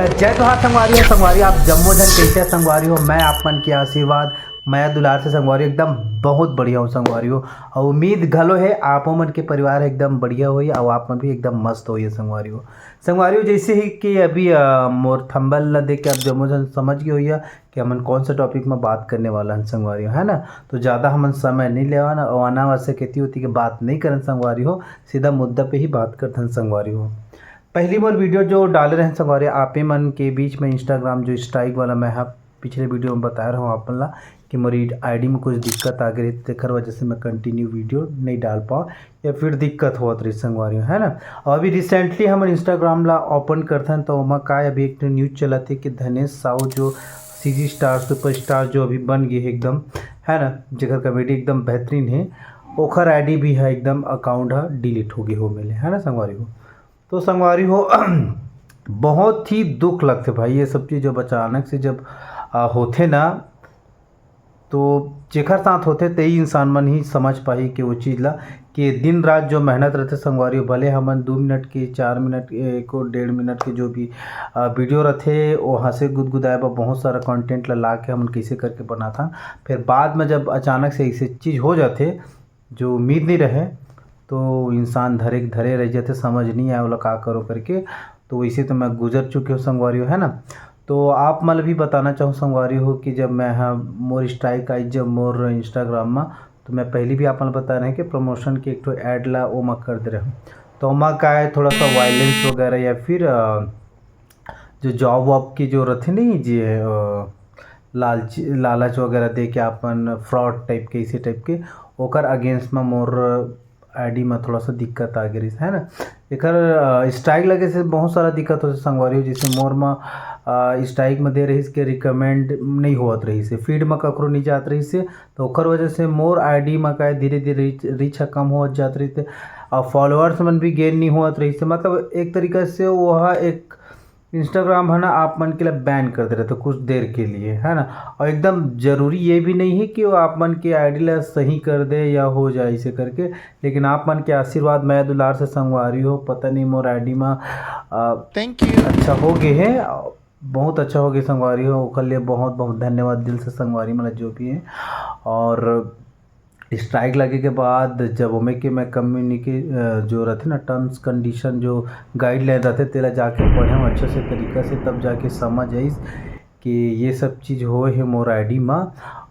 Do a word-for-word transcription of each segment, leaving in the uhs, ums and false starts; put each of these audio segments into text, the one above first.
जय जोहार संगवारी हो। संगवारी, आप जम्मो झन कैसे संगवारी हो? मैं आप मन के आशीर्वाद, मया दुलार से संगवारी एकदम बहुत बढ़िया हूँ संगवारी हो। और उम्मीद घलो है आपो मन के परिवार एकदम बढ़िया होई और आप मन भी एकदम मस्त होई संगवारी हो। संगवारी हो, जैसे ही कि अभी अ, मोर थंबनेल ला देख के आप जम्मो झन समझ गए होइया कि हमन कौन सा टॉपिक में बात करने वाला हन संगवारी हो, है ना? तो ज़्यादा हमन समय नहीं लेवा ना और अनावश्यक एती ओती के बात नहीं करन संगवारी हो, सीधा मुद्दा पे ही बात करथन संगवारी हो। पहली मोर वीडियो जो डाले रहन संगवारी, आपे मन के बीच में इंस्टाग्राम जो स्ट्राइक वाला मैं हा पिछले वीडियो में बताए रहूँ आप मन ला कि मोर आईडी में कुछ दिक्कत आ गई, तेकर वजह से मैं कंटिन्यू वीडियो नहीं डाल पाऊँ या फिर दिक्कत होत रही संगवारी हो, है ना? और अभी रिसेंटली हमन इंस्टाग्राम ला ओपन करथन तो ओमा का अभी एक न्यूज चलत है कि धनेश साहू जो सीजी स्टार सुपरस्टार जो अभी बन गए है एकदम, है ना, जेकर कॉमेडी एकदम बेहतरीन है, ओखर आईडी भी है एकदम अकाउंट है डिलीट हो गए हो मिले, है ना संगवारी हो। तो संगवारी हो बहुत ही दुख लगथे भाई, ये सब चीज़ जब अचानक से जब आ, होथे ना, तो जेकर साथ होथे तेही इंसान मन ही समझ पाही कि वो चीज़ ला, कि दिन रात जो मेहनत रहथे संगवारी हो, भले हमन दो मिनट के, चार मिनट, एक और डेढ़ मिनट के जो भी आ, वीडियो रहथे, वो हंसे गुदगुदाए बर बहुत सारा कंटेंट ला ला के हमन कैसे करके बनाथन, फिर बाद में जब अचानक से ऐसे चीज़ हो जाथे जो उम्मीद नहीं रहे, तो इंसान धरे के धरे रह जाथे, समझ नहीं आए ओला का करो करके। तो वैसे तो मैं गुजर चुके हो संगवारी हो, है ना? तो आप मन भी बताना चाहूँ संगवारी हो कि जब मैं हा मोर स्ट्राइक आई जब मोर इंस्टाग्राम में, तो मैं पहले भी आप मन बता रहे हैं कि प्रमोशन के एक ठो ऐड ला ओमा कर दे रहे हूँ। तो ओमा का है, थोड़ा सा वायलेंस वगैरह या फिर अ, जो जॉब वॉब की जो रहते नहीं जी अ, लालच लालच वगैरह दे के अपन फ्रॉड टाइप के, इसी टाइप के, ओकर अगेंस्ट में मोर आईडी में थोड़ा सा दिक्कत आ गई है ना। एकर स्ट्राइक लगे से बहुत सारा दिक्कत होथे संगवारी हो, जैसे मोर में स्ट्राइक में दे रही के रिकमेंड नहीं होत रही से, फीड में ककरो नहीं जात रही से, तो ओकर वजह से मोर आईडी में का धीरे धीरे रीच रीच ह कम होत जात रही थे। और फॉलोअर्स मन भी गेन नहीं होत रही से, मतलब एक तरीका से वह एक इंस्टाग्राम है ना, आप मन के लिए बैन कर दे रहे थे कुछ देर के लिए, है ना। और एकदम ज़रूरी ये भी नहीं है कि वो आप मन के आईडी ला सही कर दे या हो जाए इसे करके, लेकिन आप मन के आशीर्वाद, मया दुलार से संगवारी हो, पता नहीं मोर आईडी में आ, थैंक यू। अच्छा हो गए है, बहुत अच्छा हो गए संगवारी हो, ओकर लिए बहुत बहुत धन्यवाद दिल से संगवारी, मतलब जो भी है। और स्ट्राइक लगे के बाद जब ओमे के मैं कम्युनिके जो रहते ना, टर्म्स कंडीशन जो गाइडलाइन रहते, तेला जाके पढ़े हूँ अच्छे से तरीका से, तब जाके समझ आइस कि ये सब चीज़ होए है मोर आईडी में।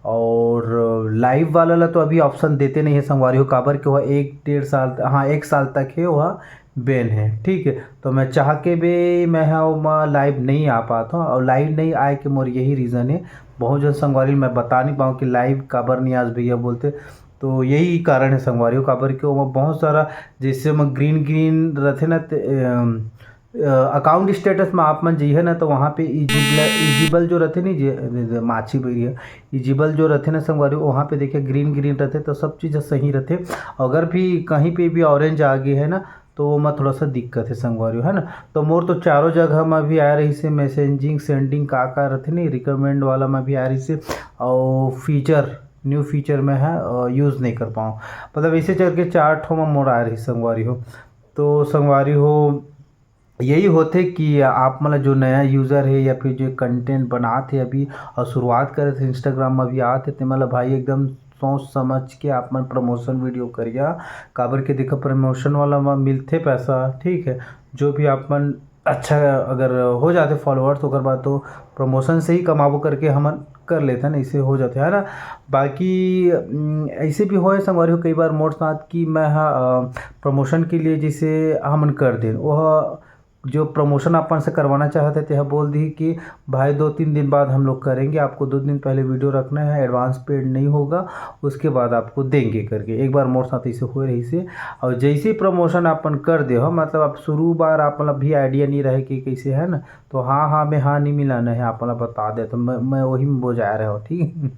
और लाइव वाला ला तो अभी ऑप्शन देते नहीं है संगवारी हो, काबर के वह एक डेढ़ साल, हाँ, एक साल तक है वह बैन है, ठीक है। तो मैं चाह के भी मैं हा ओमा लाइव नहीं आ पाता हूँ, और लाइव नहीं आए के मोर यही रीज़न है। बहुत जन संगवारी मैं बता नहीं पाऊँ कि लाइव काबर नहीं आज भैया बोलते, तो यही कारण है संगवारी हो, काबर के ओमा बहुत सारा, जैसे ओमा ग्रीन ग्रीन रहते ना, ते, अम, अ, अकाउंट स्टेटस में आप मन जइहे ना, तो वहाँ पे इजिबल, इजिबल जो रहते नहीं, जे, जे, जे माछी भैया, इजिबल जो रहते ना संगवारी हो, वहाँ पे देखिए ग्रीन ग्रीन रहते, तो सब चीज़ सही रहते। अगर भी कहीं पे भी ऑरेंज आ गए है ना, तो वो में थोड़ा सा दिक्कत है संगवारी हो, है ना। तो मोर तो चारों जगह में भी आया रही से, मैसेजिंग, सेंडिंग, का का रहते नहीं, रिकमेंड वाला में भी आया रही से, और फीचर, न्यू फीचर में है, यूज़ नहीं कर पाऊँ, मतलब ऐसे चल के चार ठो में मोर आया रही संगवारी हो। तो संगवारी हो, यही होथे कि आप मन ला जो नया यूजर है या फिर जो कंटेंट बनात है अभी और शुरुआत करे थे इंस्टाग्राम में अभी आत है, ते मन ला भाई एकदम सोच समझ के आप मन प्रमोशन वीडियो करिया, काबर के देखो प्रमोशन वाला में मिलथे पैसा, ठीक है। जो भी आप मन अच्छा अगर हो जाते फॉलोअर्स, ओकर बाद तो प्रमोशन से ही कमाबो करके हमन कर लेते हैं ना, इसे हो जाते है ना। बाकी अम, ऐसे भी होए संगवारी हो कई बार मोर साथ कि मैं हा अ, प्रमोशन के लिए जैसे हमन कर देन, वह जो प्रमोशन अपन से करवाना चाहते थे, बोल दी कि भाई दो तीन दिन बाद हम लोग करेंगे, आपको दो दिन पहले वीडियो रखना है, एडवांस पेड नहीं होगा, उसके बाद आपको देंगे करके। एक बार मोर साथ ऐसे हुए रही से, और जैसे ही प्रमोशन अपन कर दे हो, मतलब आप शुरू बार आप मतलब भी आइडिया नहीं रहे कि कैसे है ना, तो हाँ हाँ में हाँ नहीं मिलाना है, आप मतलब बता दे, तो मैं मैं वही में बोझा रहे हो, ठीक।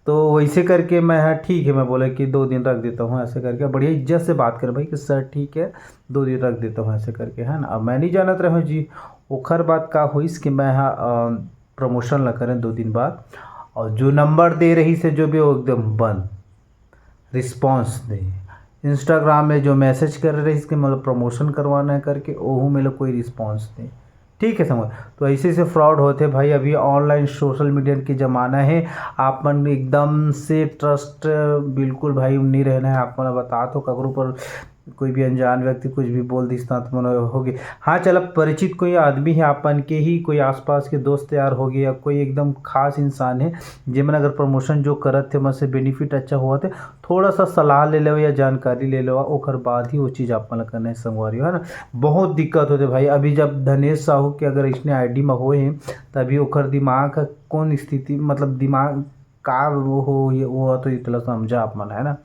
तो वैसे करके मैं, हाँ ठीक है, मैं बोला कि दो दिन रख देता हूँ, ऐसे करके बढ़िया इज्जत से बात कर भाई कि सर ठीक है, दो दिन रख देता हूँ ऐसे करके, है ना। अब मैं नहीं जानत रहे जी, ओखर बात का होइस कि मैं हा प्रमोशन ला करें दो दिन बाद, और जो नंबर दे रही से जो भी वो एकदम बंद, रिस्पॉन्स नहीं। इंस्टाग्राम में जो मैसेज कर रही इसके मतलब प्रमोशन करवाना है करके, ओहू में ला कोई रिस्पॉन्स नहीं। ठीक है संगवारी, तो ऐसे ऐसे फ्रॉड होते भाई। अभी ऑनलाइन सोशल मीडिया के ज़माना है, आप मन एकदम से ट्रस्ट बिल्कुल भाई नहीं रहना है। आप मन बता तो ककरो पर कोई भी अनजान व्यक्ति कुछ भी बोल दिस ना तो मन होगे। हाँ चल, अब परिचित कोई आदमी है, आप मन के ही कोई आसपास के दोस्त यार होगे या कोई एकदम खास इंसान है, जेमन अगर प्रमोशन जो करत थे, मन से बेनिफिट अच्छा होवत है, थोड़ा सा सलाह ले लेवा या जानकारी ले लेवा, ओकर बाद ही वो चीज़ आप मन ला करना है संगवारी हो, है ना। बहुत दिक्कत होते भाई। अभी जब धनेश साहू के अगर इसने आईडी में होए हैं, तभी ओकर दिमाग का कौन स्थिति, मतलब दिमाग का वो हो, ये वो तो इतना समझा आप मन, है ना।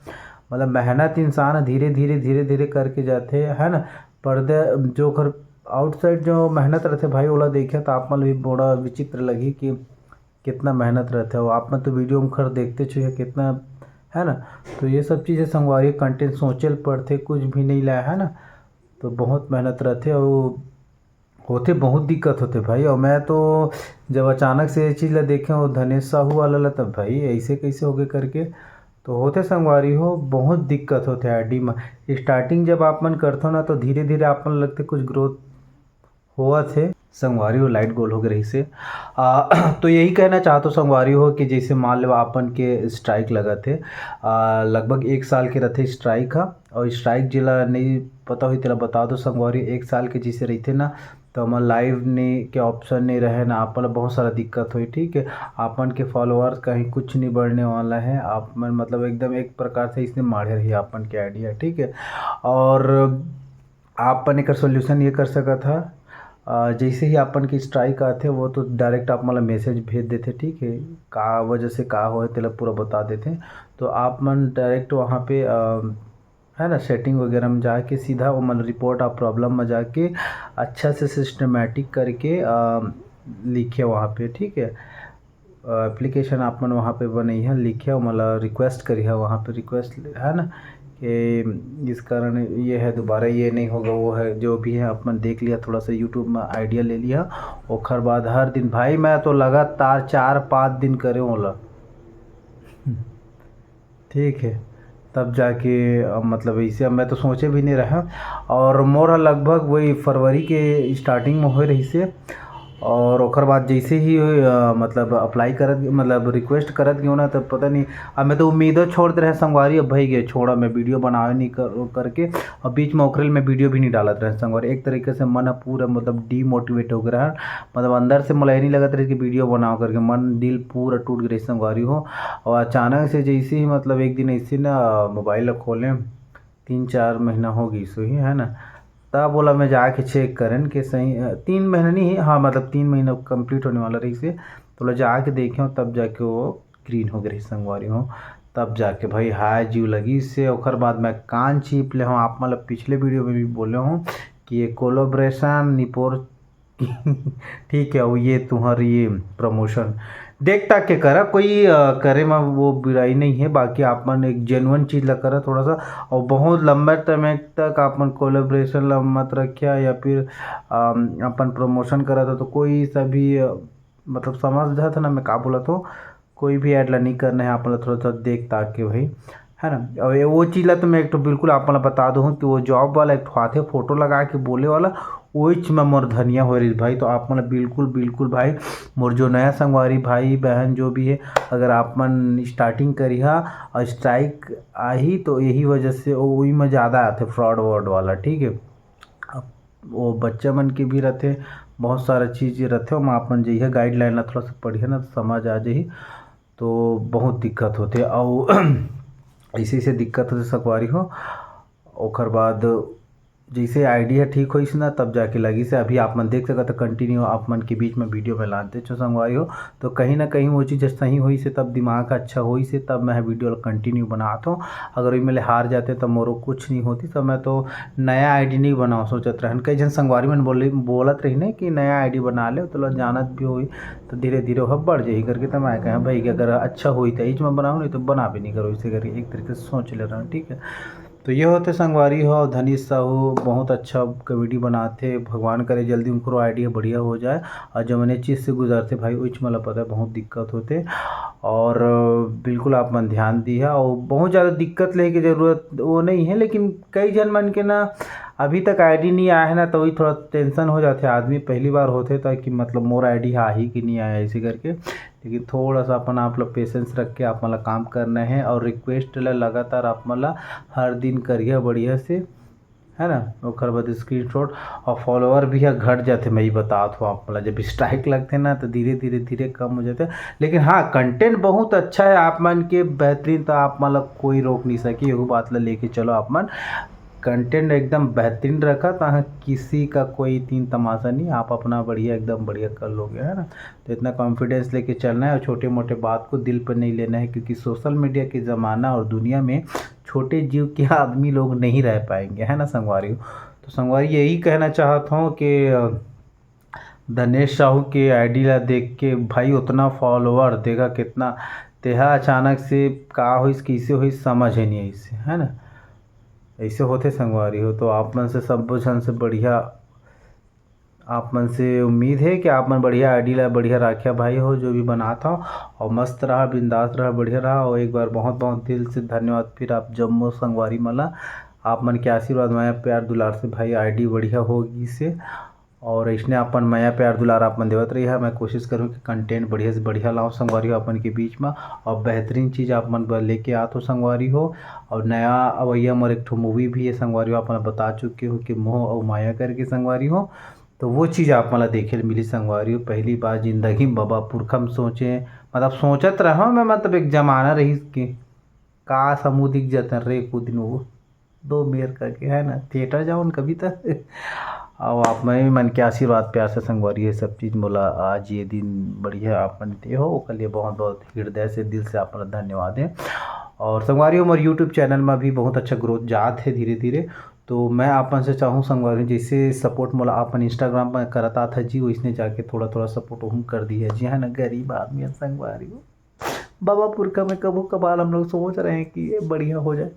मतलब मेहनत इंसान ह धीरे धीरे धीरे धीरे करके जाते, है ना। पर्दे जो ओकर आउटसाइड जो मेहनत रहते भाई, ओला देखे तो आप मन भी बड़ा विचित्र लगी कि कितना मेहनत रहते हो। आप मन तो वीडियो में खर देखते छो, ये कितना, है ना। तो ये सब चीज़ें संगवारी, कंटेंट सोचे ल पड़ते, कुछ भी नहीं लाया, है ना। तो बहुत मेहनत रहते और होते, बहुत दिक्कत होते भाई। और मैं तो जब अचानक से ये चीज़ ला देखे हो धनेश साहू वाला ला, तब भाई ऐसे कैसे हो गए करके तो होते संगवारी हो, बहुत दिक्कत होते आईडी में। स्टार्टिंग जब आप मन करथो ना, तो धीरे धीरे आप मन लगते कुछ ग्रोथ होवत हे संगवारी हो। लाइट गोल हो गए रही से आ, तो यही कहना चाहता हूँ संगवारी हो कि जैसे मान लो आपन के स्ट्राइक लगत हे, आ, लगभग एक साल के रहते स्ट्राइक हा। और स्ट्राइक जिला नहीं पता हुई तेला बता दो संगवारी, एक साल के जैसे रहते ना, तो हमन लाइव नहीं के ऑप्शन नहीं रहे ना, आप मन बहुत सारा दिक्कत हुई। ठीक है, आप मन के फॉलोअर्स कहीं कुछ नहीं बढ़ने वाला है, आप मन मतलब एकदम एक प्रकार से इसने माढ़े रही आप मन के आइडिया। ठीक है, और आप मन एकर सोल्यूशन ये कर सकत हा, अ, जैसे ही आप मन के स्ट्राइक आथे, वो तो डायरेक्ट आप मन ला मैसेज भेज देथे। ठीक है, का वजह से का होए तेला पूरा बता देथे। तो आप मन डायरेक्ट वहाँ पे अ, है ना, सेटिंग वगैरह में जाके सीधा वो मन रिपोर्ट आप प्रॉब्लम में जाके अच्छा से सिस्टमेटिक करके अ, लिखे वहाँ पे। ठीक है, एप्लीकेशन आप मन वहाँ पे बनइहा, लिखिया, मतलब रिक्वेस्ट करिहा वहाँ पे, रिक्वेस्ट है ना, कि इस कारण ये है, दोबारा ये नहीं होगा, वो है, जो भी है आप मन देख लिया, थोड़ा सा यूट्यूब में आइडिया ले लिया। ओखर बाद हर दिन भाई मैं तो लगातार चार पाँच दिन करे ओला। ठीक है, तब जाके अ, मतलब ऐसे अब मैं तो सोचे भी नहीं रहा। और मोर ह लगभग वही फरवरी के स्टार्टिंग में होए रहिस हे। और ओकर बाद जैसे ही अ, मतलब अप्लाई करत, मतलब रिक्वेस्ट करत गयो ना, तब पता नहीं, अब मैं तो उम्मीदों छोड़ दे रहे संगवारी, अब भाई गए छोड़ा, मैं वीडियो बनावे नहीं कर, करके। और बीच में ओकरे में वीडियो भी नहीं डालत रहे संगवारी। एक तरीके से मन ह पूरा मतलब डीमोटिवेट हो गया रहा, मतलब अंदर से मोला ये नहीं लगत रहे कि वीडियो बनाओ करके, मन दिल पूरा टूट गए संगवारी हो। और अचानक से जैसे ही मतलब एक दिन ऐसे ना मोबाइल ला खोलें, तीन चार महीना हो गई सो ही, है ना। तब बोला मैं जाके चेक करें कि सही, अ, तीन महीना नहीं, हाँ, मतलब तीन महीना कंप्लीट होने वाला रही से, तो बोला जाके देखे हो, तब जाके वो ग्रीन हो गई संगवारी हो। तब जाके भाई हाय जीव लगी से। ओकर बाद मैं कान चीप ले हूँ, आप मतलब पिछले वीडियो में भी बोले हूँ कि ये कोलोब्रेशन निपोर ठीक है, वो ये तुम्हारी ये प्रमोशन देख ताक के करा, कोई अ, करे में वो बुराई नहीं है। बाकी आप मन एक जेन्युइन चीज़ ला करा थोड़ा सा, और बहुत लंबे समय तक आप मन कोलेब्रेशन ला मत रखिया या फिर अम, अपन प्रमोशन करा था तो कोई सा भी अ, मतलब समझ जाता ना मैं का बोला तो कोई भी ऐड ला नहीं करना है, आप मन ला थोड़ा सा देख ताक के भाई, है ना। और ये वो चीज़ ला तो मैं एक तो बिल्कुल आप मन ला बता दूँ कि वो जॉब वाला एक ठो आथे फोटो लगा के बोले वाला, ओइच में मोर धनिया हो रही भाई। तो आप मन ला बिल्कुल बिल्कुल भाई, मोर जो नया संगवारी भाई बहन जो भी है, अगर आप मन स्टार्टिंग करिहा और स्ट्राइक आही तो यही वजह से वो वही में ज़्यादा आथे फ्रॉड वर्ड वाला। ठीक है, अब वो बच्चा मन के भी रहते, बहुत सारा चीज़ रहते, ओमा आप मन जइहा गाइडलाइन ला थोड़ा सा पढ़िहा ना तो समझ आ जाही। तो बहुत दिक्कत होते, और ऐसे ऐसे दिक्कत होते संगवारी हो। ओकर बाद जैसे आइडिया ठीक होइस ना तब जाके लगिस हे। अभी आप मन देख सकत हो कंटिन्यू आप मन के बीच में वीडियो में लानते छो संगवारी हो, तो कहीं ना कहीं वो चीज़ सही होइस हे तब दिमाग अच्छा होइस हे तब मैं वीडियो ला कंटिन्यू बनात हूँ। अगर वही में ले हार जाते तो मोरो कुछ नहीं होती, तो मैं तो नया आईडी नहीं बनाओ सोचत रहन। कई झन संगवारी मन बोले, बोलत रही ना कि नया आईडी बना ले तो लोग जानत भी होई, तो धीरे धीरे वो बढ़ जाही करके। तो मैं कहा भाई कि अगर अच्छा होई तो इच में बनाओ, नहीं तो बना भी नहीं करो, इसे करके एक तरीके से सोच ले रहा हूँ। ठीक है, तो ये होते संगवारी हो धनीश साहू, बहुत अच्छा कॉमेडी बनाते। भगवान करे जल्दी उनको आइडिया बढ़िया हो जाए। और जो मैंने चीज़ से गुजरते भाई, उच मला पता है बहुत दिक्कत होते। और बिल्कुल आप मन ध्यान दी है, और बहुत ज़्यादा दिक्कत लेके ज़रूरत वो नहीं है, लेकिन कई झन मन के ना अभी तक आईडी नहीं आया है ना, तो वही थोड़ा टेंशन हो जाथे आदमी, पहली बार होथे तो कि मतलब मोर आईडी आही कि नहीं आया, ऐसे करके। लेकिन थोड़ा सा अपन आप लोग पेशेंस रख के आप मतलब काम करना है, और रिक्वेस्ट ला लगातार आप मतलब हर दिन करिए बढ़िया से, है ना। ओकर बाद स्क्रीनशॉट और फॉलोअर भी ह घट जाथे, मैं ही बतात हूँ आप मतलब, जब स्ट्राइक लगथे ना तो धीरे धीरे धीरे कम हो जाथे। लेकिन हाँ, कंटेंट बहुत अच्छा है आप मन के, बेहतरीन, तो आप मतलब कोई रोक नहीं सके, यहू बात ला लेके चलो आप मन। कंटेंट एकदम बेहतरीन रखा, तहाँ किसी का कोई तीन तमाशा नहीं, आप अपना बढ़िया, एकदम बढ़िया कर लोगे, है ना। तो इतना कॉन्फिडेंस लेके चलना है और छोटे मोटे बात को दिल पर नहीं लेना है, क्योंकि सोशल मीडिया के ज़माना और दुनिया में छोटे जीव के आदमी लोग नहीं रह पाएंगे, है ना संगवारी हो। तो संगवारी यही कहना चाहता हूँ कि अ, धनेश साहू के आईडी ला देख के भाई उतना फॉलोअर देखा कितना, तेहा अचानक से का होइस, कैसे होइस, समझ ही नहीं आइस, है ना। ऐसे होथे संगवारी हो, तो आप मन से, सब्बो झन से बढ़िया, आप मन से उम्मीद है कि आप मन बढ़िया आईडी ला बढ़िया राख्या भाई हो, जो भी बनात हो, और मस्त रहा, बिंदास रहा, बढ़िया रहा। और एक बार बहुत बहुत दिल से धन्यवाद फिर आप जम्मो संगवारी मन ला, आप मन के आशीर्वाद, मया, प्यार, दुलार से भाई आईडी बढ़िया हो गिस हे। और इसने अपन मया, प्यार, दुलार आप मन देवत रही है। मैं कोशिश करूँ कि कंटेंट बढ़िया से बढ़िया लाऊँ संगवारी हो अपन के बीच में, और बेहतरीन चीज़ आप मन बर लेके आत हो संगवारी हो। और नया अवैया मोर एक ठो मूवी भी है संगवारी हो, आप मन बता चुके हो कि मोह और माया करके संगवारी हो। तो वो चीज़ आप मन ला देखे ल मिली संगवारी हो। पहली बार जिंदगी में बबा पुरखा में सोचे, मतलब सोचत रहो मैं, मतलब एक जमाना रहिस कि काश हमू दिख जाते रे एक दिन वो दो मेर करके, है ना, थिएटर जाओ न कभी तक। और आप मन के आशीर्वाद प्यार से संगवारी हो, ये सब चीज़ मोला आज ये दिन बढ़िया आप मन दे हो, ओकर लिए बहुत बहुत हृदय से, दिल से आप मन ला धन्यवाद है। और संगवारी हो, मोर यूट्यूब चैनल में भी बहुत अच्छा ग्रोथ जात है धीरे धीरे। तो मैं आप मन से चाहूँ संगवारी हो, जैसे सपोर्ट मोला आप मन इंस्टाग्राम पर करत आत है जी, वैसने जाके थोड़ा थोड़ा सपोर्ट हम कर दी है जी, है ना, गरीब आदमी है संगवारी हो। बाबा पुरखा में कभू कभार हम लोग सोच रहे हैं कि ये बढ़िया हो जाए।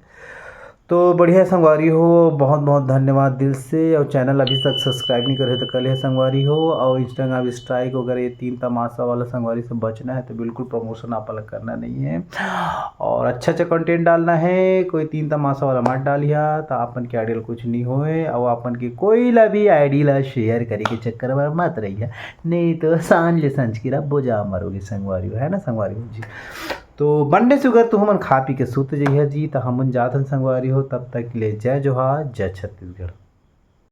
तो बढ़िया संगवारी हो, बहुत बहुत धन्यवाद दिल से। और चैनल अभी तक सब्सक्राइब नहीं करे तो कर ले संगवारी हो। और इंस्टाग्राम स्ट्राइक वगैरह ये तीन तमाशा वाला संगवारी से बचना है, तो बिल्कुल प्रमोशन आप अलग करना नहीं है। और अच्छा अच्छा कंटेंट डालना है, कोई तीन तमाशा वाला मत डालिया, तो आप मन के आइडियल कुछ नहीं होए। और आप मन के कोई ला भी आईडी ला शेयर करे के चक्कर में मत रहिया, नहीं तो सांझ ले संझ की रात बोजा मरोगे संगवारी हो, है ना संगवारी हो जी। तो बंडे सुगर तो हमन खा पी के सुत जइहा जी, तो हमन जात हन संगवारी हो, तब तक के लिए जय जोहार, जय छत्तीसगढ़।